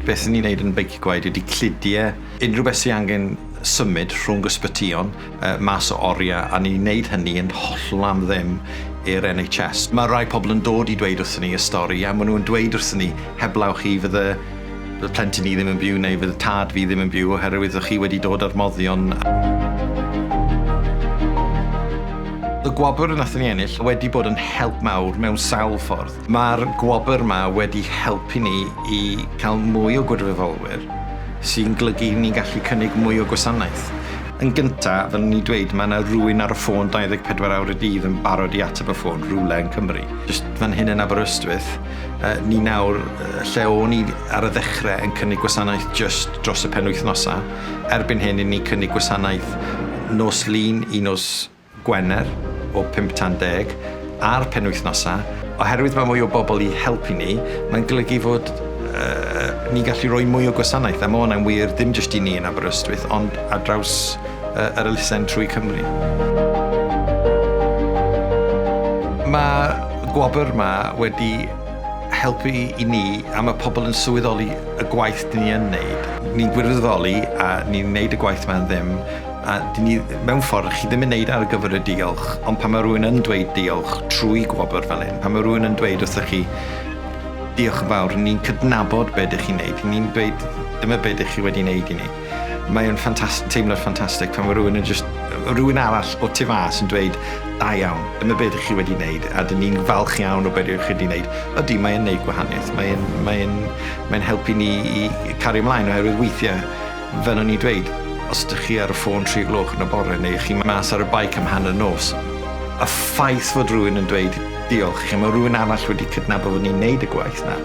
Beth ni'n neud yn Beicio Gwaed ydy cludiau unrhyw beth sy'n angen symud rhwng ysbytïon mas o oriau, a ni'n neud hynny yn hollol am ddim i'r NHS. Mae rai pobl yn dod i dweud wrthyn ni y stori, a maen nhw'n dweud wrthyn ni, heblaw chi fydde fy plentyn i ddim yn byw neu fydde tad fi ddim yn byw oherwydd ych chi wedi dod â'r moddion. Y gwobr wnaethon ni ennill wedi bod yn help mawr mewn sawl ffordd. Mae'r gwobr 'ma wedi helpu ni i cael mwy o gwirfoddolwyr, sy'n golygu ni'n gallu cynnig mwy o gwasanaeth. Yn gynta, fel o'n i'n dweud, mae yna rywun ar y ffôn 24 awr y dydd yn barod i ateb y ffôn rhywle yn Cymru. Jyst fan hyn yn Aberystwyth, ni nawr, lle o'n i ar y ddechrau yn cynnig gwasanaeth jyst dros y penwythnosau, erbyn hyn 'y ni'n cynnig gwasanaeth nos Lun i nos Gwener o 5 tan 10 a'r penwythnosau. Oherwydd mae mwy o bobl i helpu ni, mae'n golygu fod uh, ni'n gallu rhoi mwy o gwasanaeth, a mae hwnna'n wir ddim jyst i ni yn Aberystwyth, ond ar draws uh, yr elusen trwy Cymru. Mae gwobr yma wedi helpu i ni a mae pobl yn sylweddoli y gwaith dyn ni yn neud. Ni'n gwirfoddoli a ni'n neud y gwaith yma'n ddim A dyn ni, mewn ffordd, chi ddim yn neud ar gyfer y diolch, ond pan mae rhywun yn dweud diolch trwy gwobr fel hyn, pan mae rhywun yn dweud wrthych chi, diolch yn fawr, ni'n cydnabod be ydych chi'n neud, ni'n dweud dyma be ydych chi wedi neud i ni. Mae'n teimlad ffantastig pan mae rhywun yn just, rhywun arall o tu fas yn dweud, da iawn, dyma be ydych chi wedi neud, a dyn ni'n falch iawn o be ydych chi wedi neud. Ydy, mae'n neud gwahaniaeth, mae'n mae mae helpu ni i cario ymlaen, oherwydd weithiau Fel o'n i'n dweud, os ydych chi ar y ffôn 3 gloch yn y bore neu chi mas ar y bike am hanner nos, y ffaith fod rhywun yn dweud diolch i chi, mae rhywun arall wedi cydnabod fod ni'n neud y gwaith na,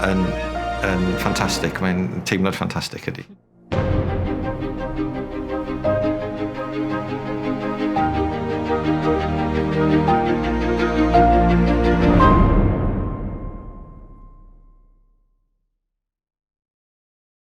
yn, yn ffantastig, mae'n teimlad ffantastig ydy.